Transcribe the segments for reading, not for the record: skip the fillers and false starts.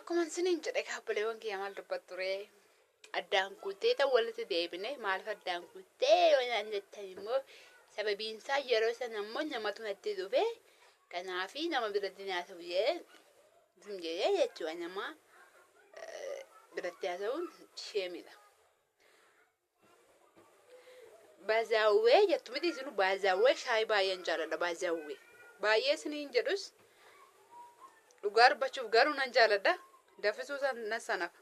Akkuma isiniin jedhe kaabboleewwan kiyya maal dubbattu ree? Addaan kuttee ta'u walitti deebine maaliif addaan kuttee yoo naan jettan immoo sababiin isaa yeroo sana immoo namatu natti dhufe kanaafi nama biratti naasa'u jedhee isin jedhee jechuudha nama biratti haasa'uun sheemidha. Bazaawwee jettu miti isinu bazaawwee shaayii baay'een jaaladha bazaawwee. Baay'ee isiniin jedhus dhugaa dubbachuuf garuu nan jaaladha. Danfisuu nan sanafa.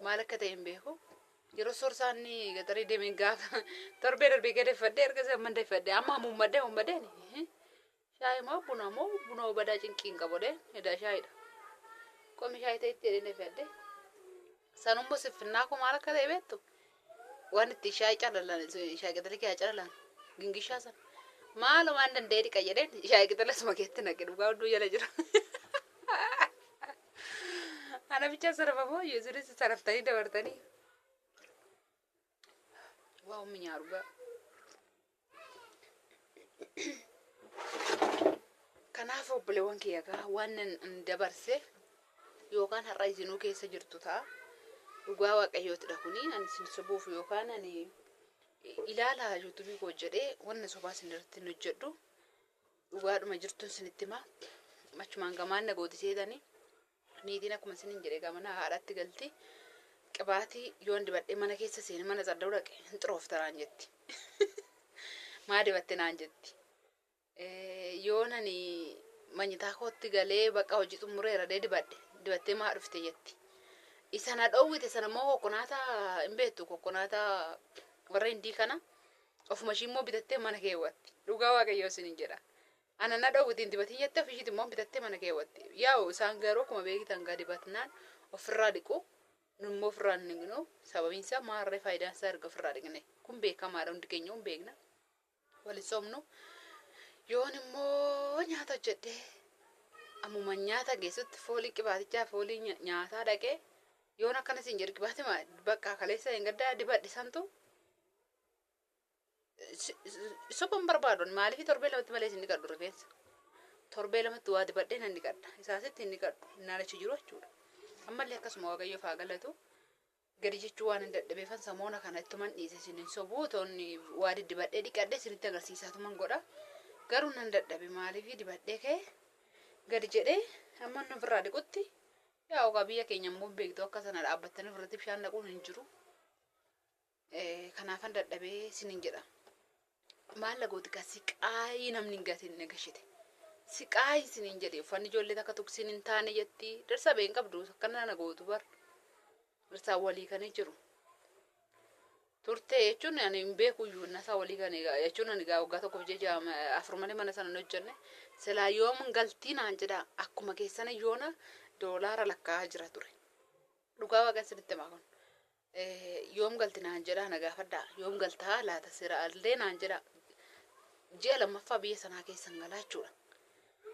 Maal akka ta'e hin beeku. Yeroo sorsaan gaxarii deemeen gaafa torbee darbee gadeeffadhe erga isa mandeeffadhe amma muummadee muummadee Shaayii moo buna moo buna badaa cinqii hin qabu dhee edaa shaayiidha. Qomi shaayii ta'e itti jedhee fe'adhe. Sanummoo siffinnaa koo maal akka ta'e beektu? Waan itti shaayii calalan shaayii qixalii kee calalan gingishaa sana. Maal waan danda'ee dhiqa jedheen shaayii qixala suma keetti naqe dhugaa hunduu jala jira. Ana bichaa sarafa moo isinis saraftanii dabartanii. Waa minyaa dhugaa. Kanaaf obboleewwan kiyya gaa waan nan dabarse yookaan har'a isinuu keessa jirtu ta'a. Dhugaa waaqayyootidha kuni ani isin sobuuf yookaan ani ilaala yuutuubii koo jedhee wanna sobaa isin irratti hin hojjedhu. Dhugaadhuma jirtuun isinitti hima. Achumaan gamaan na gooti seetanii. Niitiin akkuma isiniin jedhe egaa mana haadhaatti galti. Qibaatii yoon dibadhee mana keessa seene mana tsadda'u dhaqe hin xiroofta naan jetti. Maa dibatte naan jetti. Yoon ani manyitaa kootti galee bakka hojii xumureera dee dibadhe dibattee maa dhufte jetti. Isa na dhoowwite sana immoo kokkonaataa hin beektu kokkonaataa warra hindii kana ofuma ishii immoo bitattee mana keewwatti. Dhugaa waaqayyoo isiniin jedha. Ana na dhowwiti hin dibatin jette ofii ishiiti immoo bitattee mana keewwatti. Yaa'u isaan garuu akkuma beektan gaa dibatnaan ofirraa dhiqu. Nu immoo ofirraa hin dhiqnu. Sababiin isaa maarree faayidaan isaa erga ofirraa dhiqne. Kun beekamaadha hundi keenya hin beekna. Wal hin sobnu. Yoon immoo nyaata hojjedhee ammuma nyaata geessutti foolii qibaatichaa foolii nyaataa dhaqee yoon akkana siin jedhu qibaatima bakka kaleessa hin gaddaa dibadhe santu Soba hin barbaadu. Maaliif torbee lamatti malee isin dhiqadhu rifeensa. Torbee lamatti waa dibadhee nan dhiqadha. Isaasitti hin dhiqadhu. Innaan achi jiru jechuudha. Ammallee akkasuma Waaqayyoof haa galatu. Gadi jechuu waan hin dadhabeefan samoona kana ittuman dhiise isin hin sobu. Toonni waa diddibadhee dhiqadhe isinitti agarsiisaatuman godha. Garuu nan dadhabe maaliif dibadhee ka'e gadi jedhee amma inni ofirraa dhiqutti yaa ogaa biyya keenya immoo beektu akka sana dhaabbattanii ofirratti bishaan naquun hin jiru. Kanaafan dadhabee sinin jedha. Maal na gooti kaa siqaayii namni hin gatin na gashite. Siqaayii sinin jedhe uffanni ijoollee takka tuksiin hin taane jetti. Dhirsa bee hin qabdu akkana na gootu bar. Dhirsaan walii kan jiru. Turte jechuun ani hin beeku iyyuu nasaa walii kan jechuun ani gaa waggaa tokkoof jecha afur malee mana sana hin hojjenne. Silaa yoom galtii naan jedha akkuma keessana yoona doolaara lakkaa'aa jira ture. Dhugaa waaqa isinitti himaa kun. Yoom galti naan jedhaa na gaafadhaa. Yoom galtaa laata siraallee naan jedhaa. Ji'a lammaffaa biyya sanaa keessan galaa jechuudha.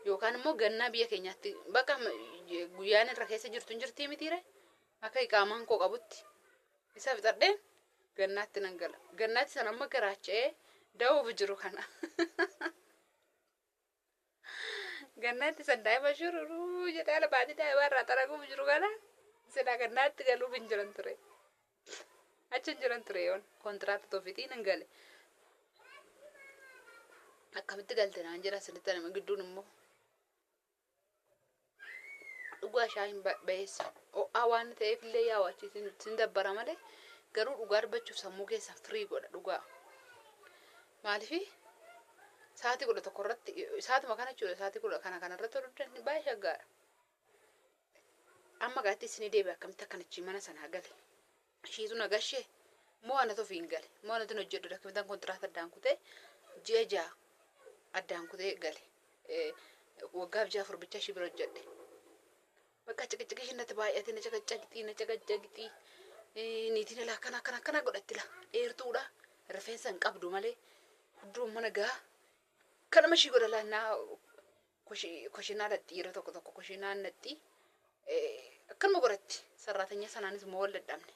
Yookaan immoo gannaa biyya keenyaatti bakka guyyaan irra keessa jirtu hin jirtii mitiire akka iqaamaan koo qabutti isa fixadheen gannaatti nan gala. Gannaatti sana amma garaacha'ee da'uuf jiru kana. Gannaatti san daa'ima shururuu jedhee ala baatii daa'ima irraa xaraguuf jiru kana silaa gannaatti galuuf hin jiran ture. Achi hin jiran ture yoon kontiraata toofitiin hin gale. Akkamitti galte naan jedha sinitti anima gidduun immoo. Dhugaa shaayiin bayeessa. Ho'aa waan ta'eef illee yaa'u achi sin dabbara malee garuu dhugaa dubbachuuf sammuu keessan firii godha dhugaa. Maaliif sa'aatii 11 irratti sa'aatuma kana jechuudha sa'aatii kudha kana kana irratti hodhuun baay'ee shaggaadha. Amma gaatti isinii deebi'a akkamitti akkan achi mana sanaa gale. Ishiitu na gashee moo anatu ofiin gale moo anatu hin hojjedhu akkamittan kontiraata addaan kutee ji'a 6 addaan kutee gale. Waggaaf ji'a 4 bichaa ishii bira hojjedhe. Bakka ciqiciqi ishii natti baay'ate na caqacaqxii na caqacaqxii niitiin ilaa akkana akkana akkana godhatti la dheertuudha rifeensa hin qabdu malee hudduun mana gaa kanama ishii godha laannaa koshinaa dhaqxi yeroo tokko tokko koshinaan dhaqxi akkanuma godhatti sarraatanya sanaanis immoo wal dadhabne.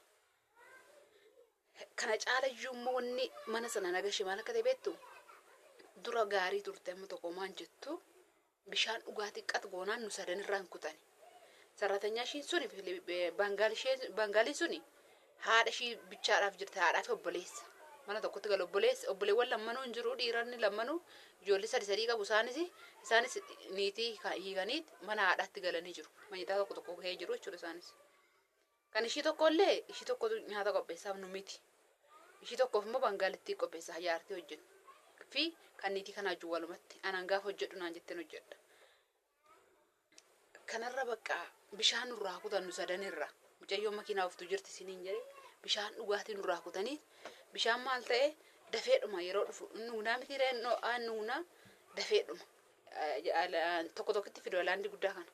Kana caalayyuu immoo wanni mana sana nagashe maal akka ta'e beektu dura gaarii turte amma tokko maan jettu bishaan dhugaatii qat goonaan nu sadan irraa hin kutani. Sarratanyaa ishiin suni Baangaaliin suni haadha ishii bichaadhaaf jirti, haadhaa fi obboleessa. Mana tokkotti galu obboleessa, obboleewwan lammanuu hin jiru, dhiironni lammanuu ijoollee sadi sadii qabu, isaanis niitii hiikanii mana haadhaatti galanii jiru. Manyitaa tokko tokko gahee jiru jechuudha isaanis. Kan ishii tokko illee ishii tokkotu nyaata qopheessaaf nu miti. Ishii tokkoof immoo Baangaalittii qopheessaa jaartii hojjennu. Fi kan niitii kanaa wajjin walumatti anaan gaafa hojjedhu naan jetteen hojjedha. Kanarra bakka bishaan nurraa kutan nu sadanirra. Mucayyoon makiinaa ooftu jirti isiniin jedhe, bishaan dhugaatii nurraa kutanii, bishaan maal ta'e, dafeedhuma yeroo dhufu nuunaa miti nuunaa dafeedhuma. Tokko tokkotti fidu alaandii guddaa kana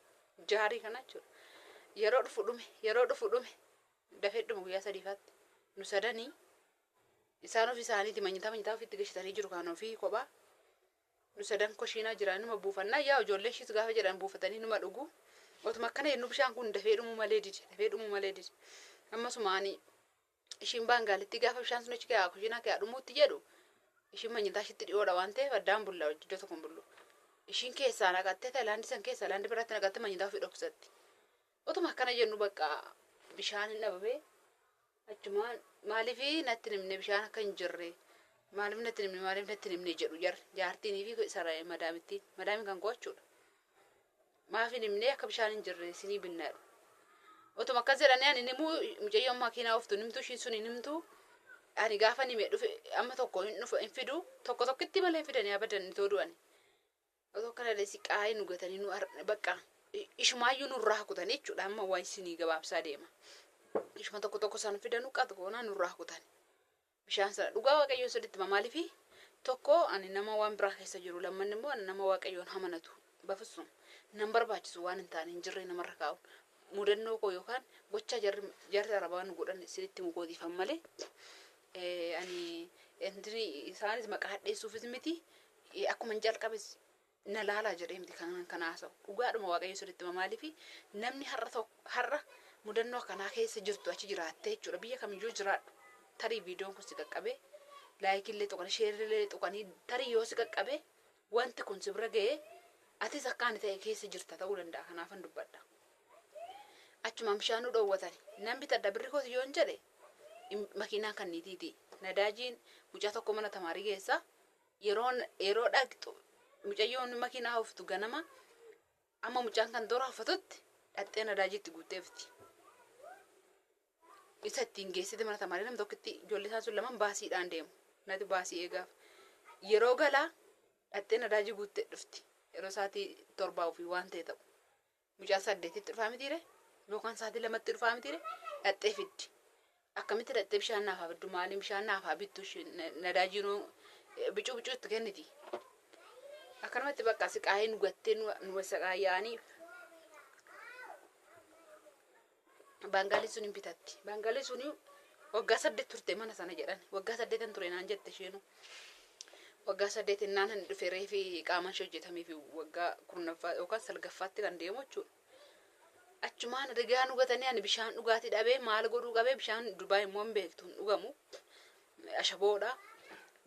jaarii kana jechuudha. Yeroo dhufu dhume, yeroo dhufu dhume, dafeedhuma guyyaa sadiifaatti nu sadanii isaan ofii isaaniiti manyitaa manyitaa ofiitti gashitanii jiru kan ofii kophaa. Nu sadan koshiinaa jira, numa buufannaa, yaa ijoollee ishiis gaafa jedhan buufatanii numa dhugu. Otuma akkana jennu bishaan kun dafee dhumuu malee dide, dafee dhumuu malee dide. Ammasumaani ishiin Baangaalitti gaafa bishaan sun achi ka'aa koshiinaa ka'aa dhumuutti jedhu, ishiin manyitaa ishiitti dhiyoodha waan ta'eef addaan bulla, iddoo tokko hin bullu. Ishiin keessaa naqattee Taayilaandii san keessa Taayilaandii biratti naqattee manyitaa ofii dhoksatti. Otuma akkana jennu bakka bishaan hin dhabamee achumaan maaliif natti himne, bishaan akka hin jirre maaliif natti himne, maaliif natti himne jedhu jarri jaartiinii fi sara madaamittiin, madaamiin kan gochuudha. Maaf hin himne akka bishaan hin jirre isinii binnaadha. Otuma akkas jedhanii ani nimuu mucayyoon makiinaa ooftu nimtu, ishiin sun hin himtu, ani gaafa nime dhufe amma tokko hin dhufu hin fidu, tokko tokkitti malee fidanii abadan itoo du'ani. Otoo akkana illee siqaayii nu gatanii nu bakka ishumaayyuu nurraa kutanii jechuudha, amma waan isinii gabaabsaa deema. Ishuma tokko tokko san fidanu qat goonaa nurraa kutan. Bishaan sana dhugaa Waaqayyoon sirriitti hima, maaliifi tokko ani nama waan biraa keessa jiru, lammanni immoo ani nama Waaqayyoon amanatu bafisum nan barbaachisu waan hin taane hin jirre namarra kaa'u. Mudannoo koo yookaan gocha jarri arabaa nu godhan isinitti mukootiifan malee ani intini isaanis maqaa hadheessuufis miti, akkuma hin jalqabes na laalaa jedhee miti kan kana haasa'u. Dhugaadhuma Waaqayyo sirriitti hima, maaliifi namni har'a tokko har'a mudannoo akkanaa keessa jirtu achi jiraattee jechuudha, biyya kamiyyuu jiraadhu, tarii viidiyoon kun si qaqqabee like illee tuqanii share illee tuqanii, tarii yoo si qaqqabee wanti kun si bira ga'ee atis akka ani ta'e keessa jirta ta'uu danda'a, kanaafan dubbadha. Achumaan bishaan nu dhoowwatani. Nan bitadha birri kooti yoon jedhe makiinaan kan niitiiti. Nadaajiin mucaa tokko mana tamaarii geessa. Yeroo dhaqxu mucayyoon makiinaa ooftu ganama amma mucaan kan toora uffatutti dhaqxee nadaajiitti guutteefti. Isa ittiin geessite mana tamaarii nam tokkotti, ijoollee isaan sun lamaan baasiidhaan deemu. Nati baasii eegaaf. Yeroo galaa dhaqxee nadaajii guuttee dhufti. Yeroo sa'aatii 7 ofii waan ta'e ta'u. Mucaan 8tti dhufaa mitiire, yookaan sa'aatii 2tti dhufaa mitiire, dhaqxee fiddi. Akkamitti dhaqxee bishaan naaf haa fiddu, maaliin bishaan naaf haa bittu, nadaajiinuu bicuu bicuu itti kenniti. Akkanumatti bakka siqaayee nu gattee nu saqaayya'anii Baangaalii sun hin bitatti. Baangaalii sun waggaa 8 turte mana sana jedhan. Waggaa 8n ture naan jette isheenu. Waggaa 8 innaan hin dhufe reefi qaamaan ishee hojjetamee fi waggaa 10ffaa yookaan 9ffaatti kan deemu jechuudha. Achumaan rigaa nu gatanii ani bishaan dhugaatii dhabee maal godhuu qabee, bishaan Dubaay immoo hin beektu, hin dhugamu. Ashaboodha.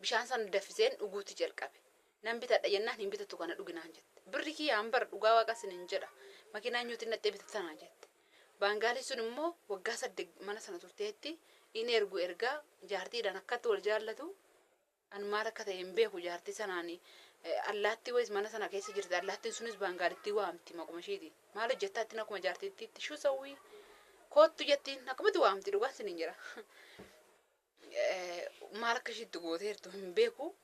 Bishaan sana danfiseen dhuguutti jalqabe. Nan bitadha jennaan hin bitatu, kana dhuginaan jette. Birri kiyyaan bara dhugaa waaqa sinin jedha. Makiinaa nyuutiin dhattee bitatanaa jette. Baangaalii sun immoo waggaa 8 mana sana turteetti, in ergu ergaa jaartiidhaan akkatti wal jaallatu, an maal akka ta'e hin beeku, jaartii sanaan allaattii wayis mana sana keessa jirti, allaattiin sunis Baangaalittii waamti maquma ishiiti. Maal hojjettaa ittiin akkuma jaartiittiitti shuu sawwii koottu jettiin akkumatti waamti, dhugaan sinin jira. Maal akka ishiitti gooteertu hin beeku.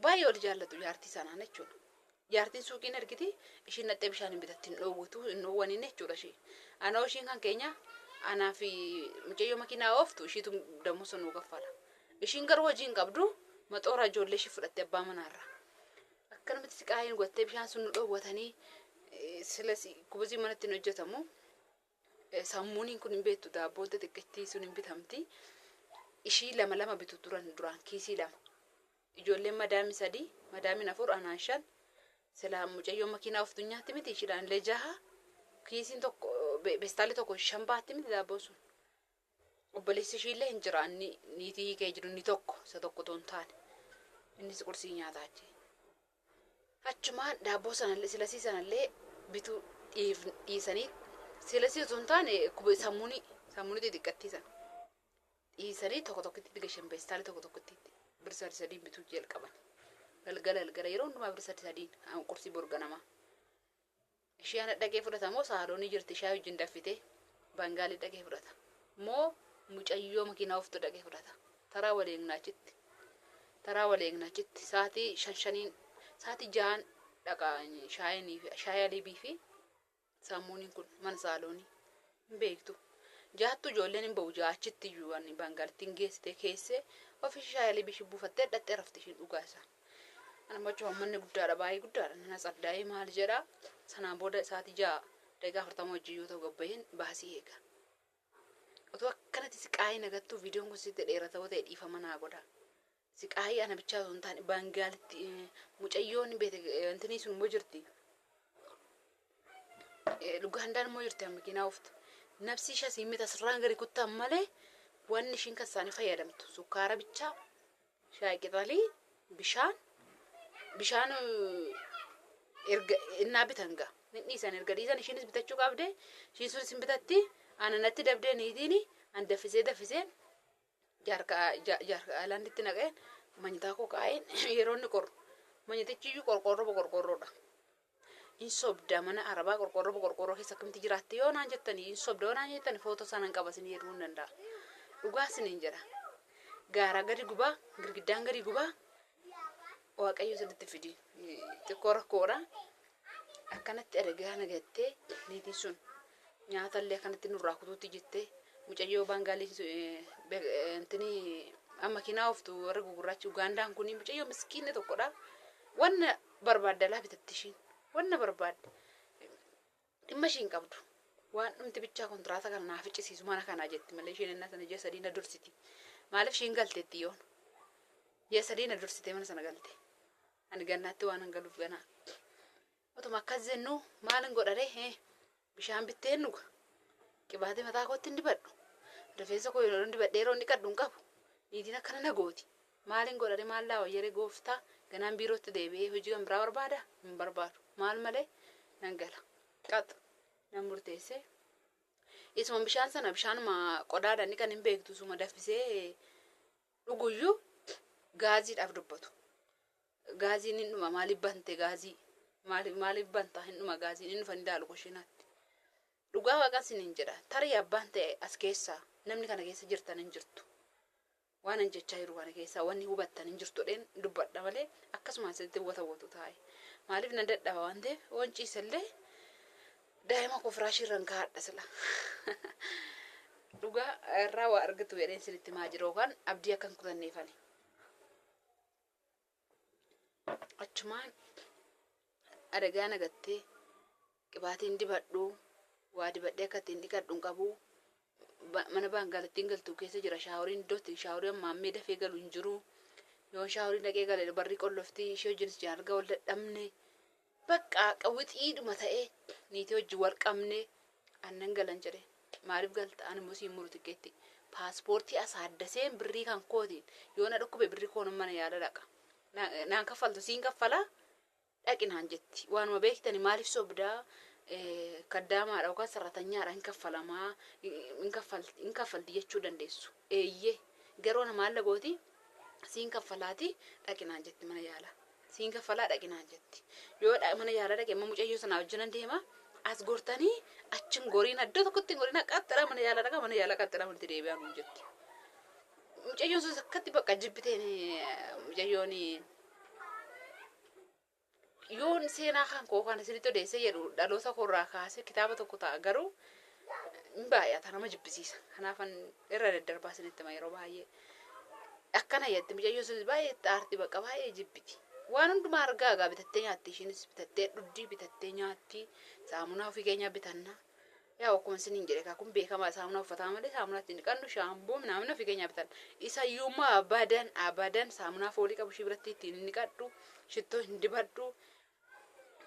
Baay'ee wal jaallatu jaartii sanaan jechuudha. Jaartiin suuqiin ergiti, ishiin dhattee bishaan hin bitatti, hin dhoowwatu, hin dhoowwaniin jechuudha ishee. Anoo ishiin kan keenya anaa fi mucayyoo makiinaa ooftu ishiitu dammoo nuu kaffala. Ishiin garuu hojii hin qabdu, maxooraa ijoollee ishii fudhatte abbaa manaarraa. Akkanumatti siqaayii nu gattee bishaan sun nu dhoowwatanii, silas kubuzii manatti hin hojjetamu. Sammuuniin kun hin beektu, daabboon xixiqqittii sun hin bitamti. Ishii lama lama bitu turan duraan, kiisii lama. Ijoolleen madaami sadi, madaamiin afur, anaan shan. Silaa mucayyoon makiinaa ooftu nyaatti miti, ishiidhaan illee jaha. Kiisiin tokko beestaalli tokko shan baatti miti daabboon sun. Obboleessi ishiillee hin jira, inni niitii hiikee jiru inni tokko, isa tokko otoo hin taane. Innis qursii nyaataa achi. Achumaan daabboo sanallee silasii sanallee bituu dhiisanii Silasii osoo hin taane sammuunii sammuunii xixiqqattii sana dhiisanii tokko tokkotti gashan peestaalii tokko tokkotti birri sadi sadiin bituu jalqaban. Galgala galgala yeroo hundumaa birri sadi sadiin qursii borganamaa. Ishee ana dhaqee fudhata moo saaloonii jirti shaayii wajjin daffitee bangaalii dhaqee fudhata moo mucayyoo makiinaa ooftu dhaqee fudhata. Taraa wal eegna achitti. Taraa wal eegna achitti sa'aatii shan shaniin sa'aatii ja'aan dhaqa shaayinii fi shaayii aliibii fi sammuuniin kun mana saaloonii hin beektu. Jaattu ijoolleen hin ba'u ja'a achitti iyyuu waan bangaalittiin geessitee keessee ofii shaayii aliibii ishii buufattee dhattee rafti ishiin dhugaa isaa. Ana machuun manni guddaadha baay'ee guddaadha. Nana saddaa'ee maal jedhaa sanaan booda sa'aatii 6:40 hojii yoo ta'u gabbaheen baasii eega. Otoo akkanatti siqaayii nagattuu viidiyoon kun sitti dheerata yoo ta'e dhiifama naa godha. Siqaayii ana bichaa osoo hin taane baangaalitti mucayyoon beete wantinii sun immoo jirti. Lugaandaan immoo jirti makiinaa ooftu. Nabsii ishee siimita sirraan gadi kuttan malee wanni ishiin kan isaanii fayyadamtu sukkaara bichaa shaayii qixalii bishaan bishaan erga innaa bitan gaa ni dhiisan erga dhiisan ishiinis bitachuu qabde ishiin sunis hin bitatti ananatti dabdee niitiin an daffisee daffisee jaarka jaarka alanditti naqeen manyitaa koo kaa'een yeroo inni qorru manyitichi iyyuu qorqoorroo qorqoorroodha. In sobda mana arabaa qorqoorroo qorqoorroo keessa akkamitti jiraatti yoo naan jettanii in sobda yoo naan jettanii footoo sana hin qaba isin jedhuu hin danda'a. Dhugaa isiniin jedha. Gaaraa gadi gubaa girgiddaan gadi gubaa waaqayyo sirriitti fidi xiqqoo rakkoodha. Akkanatti adagaa nagattee niitiin sun nyaatallee akkanatti nurraa kutuutti jettee mucayyoo baangaalii intinii amma makiinaa ooftu warra gugurraachi Ugaandaan kun mucayyoo miskiinni tokkodha. Wanna barbaadde alaa bitatti ishiin wanna barbaadde dhimma ishiin qabdu. Waan dhumti bichaa kontiraata kana naaf ficcisiisu mana kanaa jetti malee isheen innaa sana ji'a sadii na dursiti. Maaliif ishiin galteetti yoon ji'a sadii na dursitee mana sana galte. Ani gannaatti waan hin galuuf ganaa. Otuma akkas jennu maalin godhare bishaan bitteen dhuga. Qibaatii mataa kootti hin dibadhu. Rifeensa koo yeroo dibadhee yeroo inni qadhu hin qabu. Niitiin akkana na gooti. Maalin godhare maal laa wayyaree gooftaa ganaan biirootti deebi'ee hojii kan biraa barbaada hin barbaadu. Maal malee nan gala. Qaxu nan murteessee. Isuma bishaan sana bishaanuma qodaadhaan kan hin beektu suma danfisee dhuguyyuu gaaziidhaaf dubbatu. Gaaziin hin dhuma maaliif bante gaazii maaliif banta hin dhuma gaaziin hin dhufan ilaalu kushinaatti. Dhugaa waaqa isiniin jedha tarii abbaan ta'e as keessaa namni kana keessa jirtan hin jirtu. Waan an jechaa jiru kana keessaa wanni hubattan hin jirtu dheen dubbadha malee akkasuma asitti wata taa'e. Maaliif nan dadhaba waan ta'eef waan ciisallee daa'ima koo firaashii irra hin kaa'adha sila. Dhugaa irraa waa argatu jedheen isinitti himaa jiru yookaan abdii akka hin kutanneefani. Achumaan adagaa nagattee qibaatiin dibadhu waa dibadhee akka ittiin dhiqadhu hin qabu. Mana baangaalattiin galtu keessa jira shaaworiin iddoo itti shaaworii ammaa dafee galu hin jiru. Yoo shaaworiin dhaqee gale barri qolloftii ishee wajjinis jaarga wal dadhabne bakka qawwixiidhuma ta'ee niitii wajjin wal qabne annan galan jedhe. Maaliif galta ani immoo siin muru xiqqeetti. Paaspoortii as addaseen birrii kan kootiin yoo na dhukkube birrii koon mana yaala dhaqa. Naan kaffaltu siin kaffalaa dhaqi naan jetti. Waanuma beektani maaliif sobdaa kaddaamaadha yookaan sarratanyaadha hin kaffalamaa hin kaffalti jechuu dandeessu. Eeyyee garuu nama maal gooti siin kaffalaati dhaqi naan jetti mana yaalaa. Siin kaffalaa dhaqi naan jetti. Yoo mana yaalaa dhaqe immoo mucayyoo sanaa wajjinan deema. As gortanii achin goriin iddoo tokkotti hin goriin qaxxira mana yaalaa dhaqa mana yaalaa qaxxira walitti deebi'aa nuun jetti. Mucayyoon sun akkatti bakka jibbiteen mucayyoon yoon seenaa kan koo kan isinitti odeessee jedhu dhaloota koorraa kaasee kitaaba tokko ta'a garuu hin baay'ata nama jibbisiisa. Kanaafan irra daddarbaa isinitti hima yeroo baay'ee. Akkana jetti mucayyoon sun baay'ee aarti bakka baay'ee jibbiti. Waan hundumaa argaa egaa bitattee nyaatti ishiinis bitattee dhuddii bitattee nyaatti saamunaa ofii keenyaa bitanna. Yaa akkuma isiniin jedhe kun beekamaa saamunaa uffataa malee saamunaa ittiin dhiqannu shaamboo minaamin ofii keenyaa bitanna. Isa iyyuummaa abadan abadan saamunaa foolii qabu ishii biratti ittiin hin dhiqadhu shittoo hin dibadhu.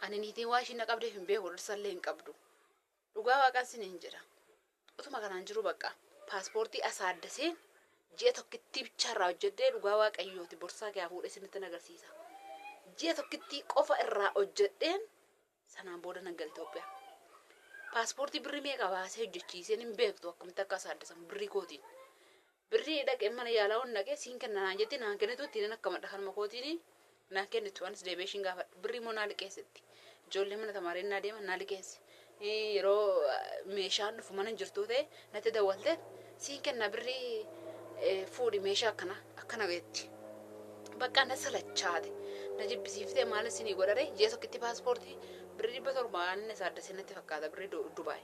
Ani niitiin waa ishiin na qabdeef hin beeku dhirsallee hin qabdu. Dhugaa waaqaan isiniin jedha. Utuma kanaan jiru bakka paaspoortii as addaseen ji'a tokkittii bichaarraa hojjedhee dhugaa waaqayyooti borsaa kee fuudhee isinitti agarsiisa. Ji'a tokkittii qofa irraa hojjedheen sanaan booda nan gala Itoophiyaa. Paaspoortii birrii meeqa baasee hojjechiiseen hin beektu akkamitti akka saaddasan birrii kootiin. Birrii dhaqee mana yaalaa hon dhaqee siin kenna naan jetti naan kennitu ittiin akka madha kanuma kootiin naan kennitu anis deebi'ee ishiin gaafadhu birrii immoo naa liqeessetti. Ijoollee mana tamaareen naa deeman naa liqeesse. Yeroo meeshaan dhufu mana hin jirtu ta'e natti dawwalte siin kenna birrii fuudhi meeshaa akkana akkana jetti. Bakka na salachaate na jibbisiiftee maal isinii godhare ji'a tokkitti paaspoortii birrii 700 waan inni saaddasee natti fakkaata birrii Dubaay.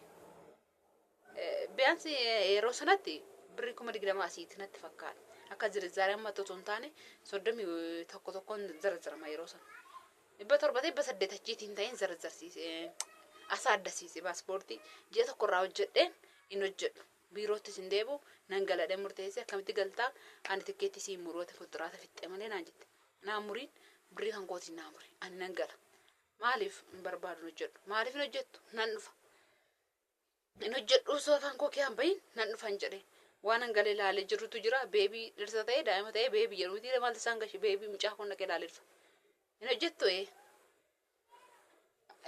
Biyaansi yeroo sanatti birrii 20,000 asiiti natti fakkaata. Akka zirizaaree amma otoo hin taane 31 tokkoon zarazarama yeroo sana. 700 800 achiitiin ta'in zarazarsiise asaaddasiise paaspoortii ji'a tokko irraa hojjedheen hin hojjedhu. Biiroottis hin deebi'u nan galadhee murteessee akkamitti galtaa ani tikkeetti siin muroota kontiraata fixxee malee naan jette. Naan muriin birrii kan kootiin naa muri ani nan gala. Maaliif hin barbaadu hin hojjedhu maaliif hin hojjettu nan dhufa. Hin hojjedhu osoo afaan koo kiyaan bahin nan dhufan jedhe. Waan an galee laalee jirutu jira beebii dhirsa ta'e daa'ima ta'e beebii jedhu miti maaltu isaan gashi beebii mucaa kun dhaqee laalee dhufa. Hin hojjettu ee.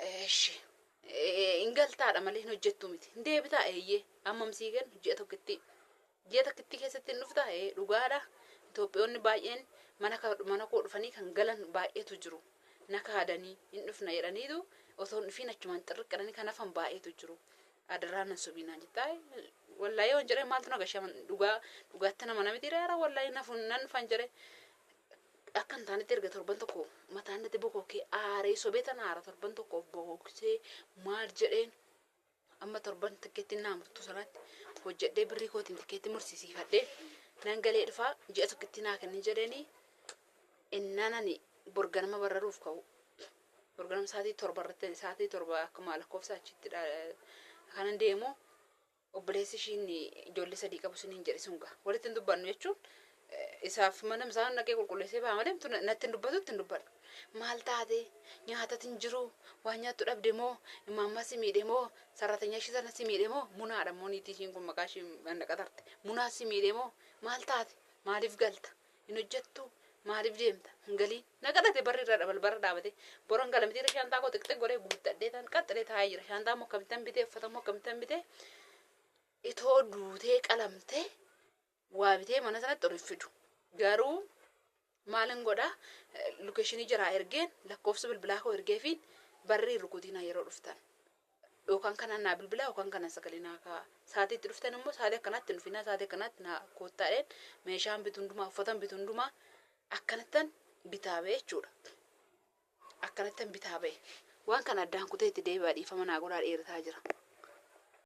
Eeshi. Hin galtaadha malee hin hojjettu miti. Hin deebitaa eeyyee. Ammam sii kennu ji'a tokkitti. Ji'a tokkitti keessatti hin dhuftaa ee dhugaadha. Itoophiyoonni baay'een mana mana koo dhufanii kan galan baay'eetu jiru. Na kaadanii hin dhufna jedhaniitu osoo hin dhufiin achumaan xirriqqadanii kan hafan baay'eetu jiru. Adaraa nan sobiinaan jettaa. Wallaayee waan jedhee maaltu na gashaman dhugaa dhugaatti nama namiti reera wallaayee nafuun nan dhufan jedhee. Akka hin taanetti erga torban tokko mataan natti bokokee aaree sobee tan aara torban tokko of bokoksee maal jedheen amma torban tikkeetti naa murtu sanatti hojjedhee birrii kootiin tikkeetti mursiisiifadhee nan galee dhufaa ji'a tokkitti naa kenni jedheeni innaan ani borganama bararuuf ka'u borganama sa'aatii 7 irratti sa'aatii 7 akkuma lakkoofsa achitti kanan deemu obboleessi ishiin ijoollee sadii qabu siniin jedhe sun gaa walitti hin dubbannu jechuun isaaf mana isaan dhaqee qulqulleessee ba'a malee natti hin dubbatu itti hin dubbadhu. Maal taate nyaatati hin jiru waan nyaattu dhabde moo imaammaa si miidhe moo sarratanya ishii sana si miidhe moo munaadha moo niitii ishiin kun maqaa ishii qaxarte munaa si miidhe moo maal taate maaliif galta hin hojjettu maaliif deemta hin galiin na kadhate barri irra balbala dhaabate boran gala mitiirra shaantaa koo xiqxiq godhee guuttadhee tan qaxxalee taa'ee jira shaantaa immoo akkamittan bitee uffata immoo akkamittan bitee itoo duutee qalamtee waa bitee mana sanatti ol hin fidu garuu maalin godha lokeeshinii jiraa ergeen lakkoofsa bilbilaa koo ergeefiin barrii rukutinaa yeroo dhuftan yookaan kanaan naa bilbilaa yookaan kanaan sagalee naa kaa'a. Sa'aatii itti dhuftan immoo sa'aatii akkanaatti hin dhufinaa sa'aatii akkanaatti naa koottaadheen meeshaan bitu hundumaa uffatan bitu hundumaa akkanattan bitaa ba'e jechuudha. Akkanattan bitaa ba'e. Waan kana addaan kutee itti deebi'a dhiifama naa godhaa dheerataa jira.